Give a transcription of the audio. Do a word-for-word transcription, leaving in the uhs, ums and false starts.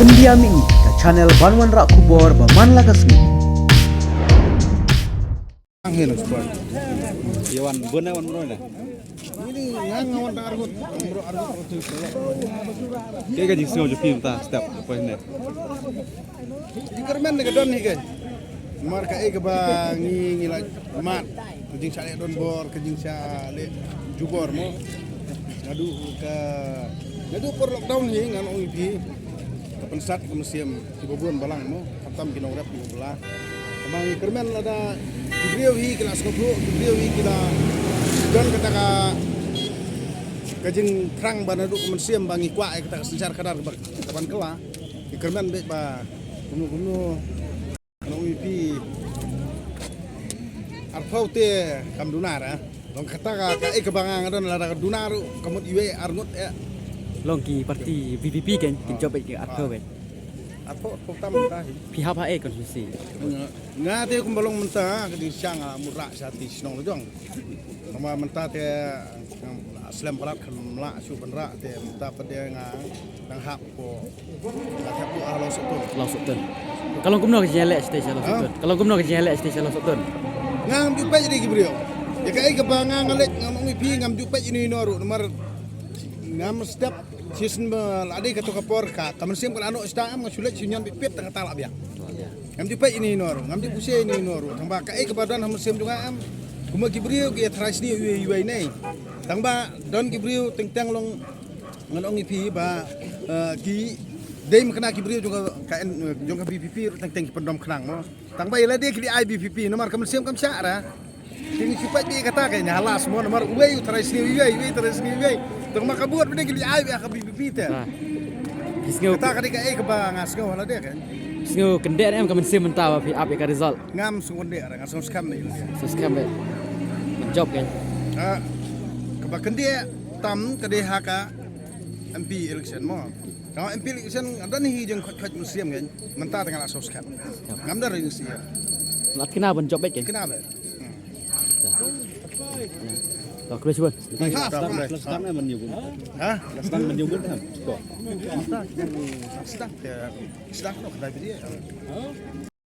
India Mini, ka channel ban wanrah khubor ba man la ka sngi. Ang hin sport. Yawan bun wan bro na. Ini ngang ngawan ta argut. Bro argut. Kaei ka jingsngew jong phi mynta step apa ne? Ki kyrmen ne ka don hi ka. Namar kaei kaba ngi ngi la mad. Ka jingshah leh donbor, ka jingshah leh jubor mo. Naduh ka, naduh por lockdown hi ngan ong ïa phi. Ka pynsat ka mynsiem kiba bun balang mo. Khamtam ki nongrep kiba bun la. Namar ngi kyrmen lada ki briew hi ki la sngewthuh, ki briew hi ki la don kata ka, ka jingthrang ba naduh ka mynsiem ba ngi kwah ïa kata ka synshar khadar kaba, kaba kylla. Ngi kyrmen beit ba kumno kumno. Ngan ong ïa phi arphew te kam duna ra. Long kata ka, kaei kaba nga nga don lada ka duna ruh ka mut iwei ar ngut eh. Long ki parti VPP kan kin jop beit ki arphew kan. Arphew, arphew tam mynta hi. Phi hap ha ei konstituensi? Nga, nga te kumba long mynta ka ding sha nga mut rah sha ti shnong la jong. Kumba mynta te nga slem palat kan mlah shu ban rah te mynta pat de nga dang hap ko. Nga hap ko ah Long Sohtun. Long Sohtun. Ka long kumno ka jingïaleh shatei sha Long Sohtun? Ka long kumno ka jingïaleh shatei sha Long Sohtun? Ngam ju peit ïa ki briew. Ïa kaei kaba nga nga leit ngam ong ïa phi ngam ju peit ïa ino ino ruh namar ngam step. Shisien ba la dei kato ka por ka, ka mynsiem ka la noh sdang em, nga shu leit shu ñion beit peit tang kata la biang. Ngam ju peit ïa ino ino ruh, ngam ju puse ïa ino ino ruh. Tang ba kaei kaba don ha mynsiem jong nga em. Kumba ki briew ki ïa tharai sniew iwei iwei ne. Tang ba don ki briew teng teng long ngan ong ïa phi ba, eh, ki dei mynta ki briew jong ka, ka en, jong ka VPP ruh teng teng ki pyndom khnang mo. Tang ba ïa lade ki leh ai VPP namar ka mynsiem kam shah ra. Ki ngi shu peit beit kata ka ïa halas mo namar uwei u tharai sniew uwei, uwei u tharai sniew uwei. Tang ba ka bud bad ki leh ai beit ha ka VPP te. Ki sngew kata ka dei kaei kaba nga sngew ha lade ka. Sngew kyndit em ka mynsiem mynta ba phi ap ïa ka result? Ngam sngew kyndit ra, nga sngew skhem na ïa. Sngew skhem beit. Jop ka. Ah, kaba kyndit tam ka dei ha ka MP election mo. Ka MP election nga don hi jingkhot khot mynsiem kan. Mynta te nga la sngew skhem. Ngam don ring sia. Lat kena ban jop beit kan. Kena beit. To khublei shibun. Ha? Sdang ne mynta nyngkong. Ha? Sdang mynta nyngkong kan. Ko. Sdang te sdang noh ka dei beit.